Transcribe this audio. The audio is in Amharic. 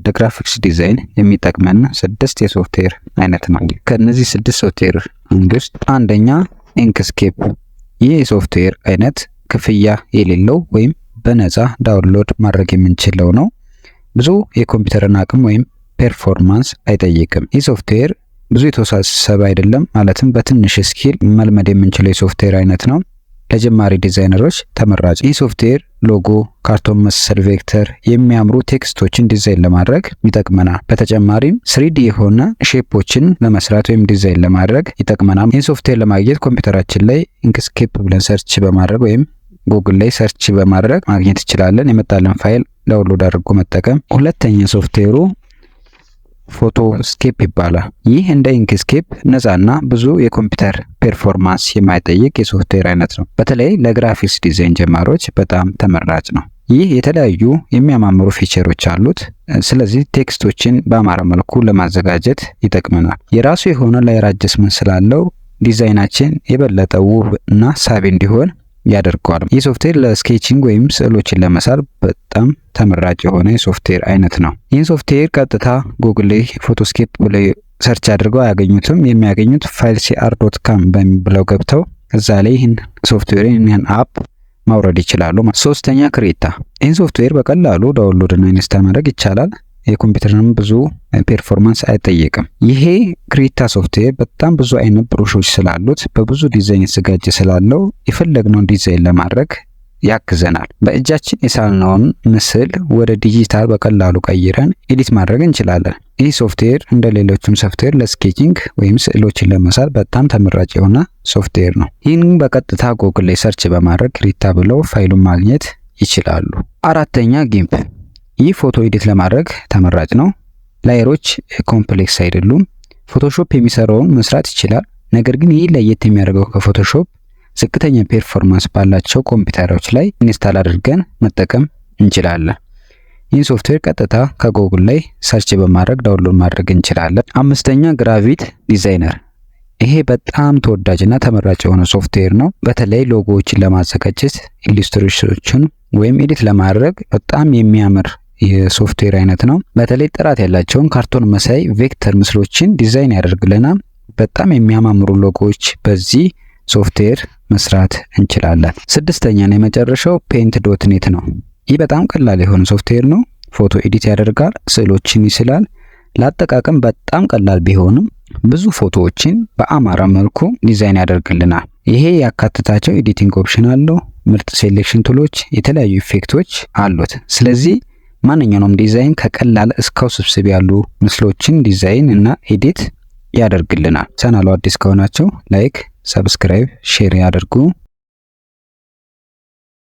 ለ graphics design የሚጠቅመን ስድስት የሶፍትዌር አይነት ነው። ከእነዚህ ስድስት ሶፍትዌር ውስጥ አንደኛ Inkscape። ይህ የሶፍትዌር አይነት ክፍያ የሌለው ወይም በነፃ download ማድረግ የምንችለው ነው። ብዙ የኮምፒውተርን አቅም ወይም performance አይጠይቅም። ይህ ሶፍትዌር ብዙ የተወሳሰበ አይደለም። ማለትም በትንሽ skill መልመድ የምንችለው የሶፍትዌር አይነት ነው። ለጀማሪ ዲዛይነሮች ተመራጭ። ይህ software logo፣ cartoon መሰል vector፣ የሚያምሩ text ኦችን ዲዛይን ለማድረግ ይጠቅመናል። በተጨማሪም 3D የሆነ shape ኦችን ለመስራት ወይም ዲዛይን ለማድረግ ይጠቅመናል። ይህን ሶፍትዌር ለማግኘት ኮምፒውተራችን ላይ Inkscape ብለን search በማድረግ ወይም ጉግል ላይ search በማድረግ ማግኘት እንችላለን። የመጣልን file download አድርጎ መጠቀም። ሁለተኛ software ኡ PhotoScape ይባላል። ይህ እንደ Inkscape ነፃና ብዙ የኮምፒውተር performance የማይጠይቅ የሶፍትዌር አይነት ነው። በተለይ ለ graphics design ጀማሪዎች በጣም ተመራጭ ነው። ይህ የተለያዩ የሚያማምሩ feature ኦች አሉት። ስለዚህ text ኦችን በአማረ መልኩ ለማዘጋጀት ይጠቅመናል። የራሱ የሆነ layer adjustment ስላለው ዲዛይናችን የበለጠ ውብ እና ሳቢ እንዲሆን ያደርገዋል። ይህ software ለ sketching ወይም ስዕሎችን ለመሳል በጣም ተመራጭ የሆነ የሶፍትዌር አይነት ነው። ይህን ሶፍትዌር ቀጥታ ጉግል ላይ PhotoScape ብለው search አድርገው አያገኙትም። የሚያገኙት fileCR.com ብለው ገብተው እዛ ላይ ይህን ሶፍትዌር፣ ይህን app ማውረድ ይችላሉ። ሶስተኛ Krita። ይህን ሶፍትዌር በቀላሉ download እና install ማድረግ ይቻላል። የኮምፒውተርንም ብዙ performance አይጠይቅም። ይሄ Krita software በጣም ብዙ አይነት brush ኦች ስላሉት፣ በብዙ ዲዛይን የተዘጋጀ ስላለው የፈለግነውን ዲዛይን ለማድረግ ያግዘናል። በእጃችን የሳልነውን ምስል ወደ ዲጂታል በቀላሉ ቀይረን edit ማድረግ እንችላለን። ይህ ሶፍትዌር እንደ ሌሎችም software ለ sketching ወይም ስዕሎችን ለመሳል በጣም ተመራጭ የሆነ ሶፍትዌር ነው። ይህን በቀጥታ ጎግል ላይ search በማድረግ Krita ብለው ፋይሉን ማግኘት ይችላሉ። አራተኛ GIMP። ይህ ፎቶ edit ለማድረግ ተመራጭ ነው። Layer ኦች complex አይደሉም። Photoshop የሚሰራውን መስራት ይችላል። ነገር ግን ይህ ለየት የሚያደርገው ከ Photoshop ዝቅተኛ performance ባላቸው ኮምፒውተሮች ላይ install አድርገን መጠቀም እንችላለን። ይህን ሶፍትዌር ቀጥታ ከጎግል ላይ search በማድረግ download ማድረግ እንችላለን። አምስተኛ Gravit Designer። ይሄ በጣም ተወዳጅና ተመራጭ የሆነ ሶፍትዌር ነው። በተለይ ሎጎዎችን ለማዘጋጀት፣ illustration ኦችን ወይም edit ለማድረግ በጣም የሚያምር የሶፍትዌር አይነት ነው። በተለይ ጥራት ያላቸውን cartoon መሳይ vector ምስሎችን ዲዛይን ያደርግልናል። በጣም የሚያማምሩ ሎጎዎች በዚህ ሶፍትዌር መስራት እንችላለን። ስድስተኛና የመጨረሻው Paint.net ነው። ይህ በጣም ቀላል የሆነ ሶፍትዌር ነው። ፎቶ edit ያደርጋል፣ ስዕሎችን ይስላል። ለአጠቃቀም በጣም ቀላል ቢሆንም ብዙ ፎቶዎችን በአማረ መልኩ ዲዛይን ያደርግልናል። ይሄ ያካተታቸው editing option አለው፣ ምርጥ selection tool ኦች፣ የተለያዩ effect ኦች አሉት። ስለዚህ ማንኛውንም ዲዛይን ከቀላል እስከ ውስብስብ ያሉ ምስሎችን ዲዛይን እና edit ያደርግልናል። ቻናሉ አዲስ ከሆናችሁ like፣ subscribe፣ share ያድርጉ።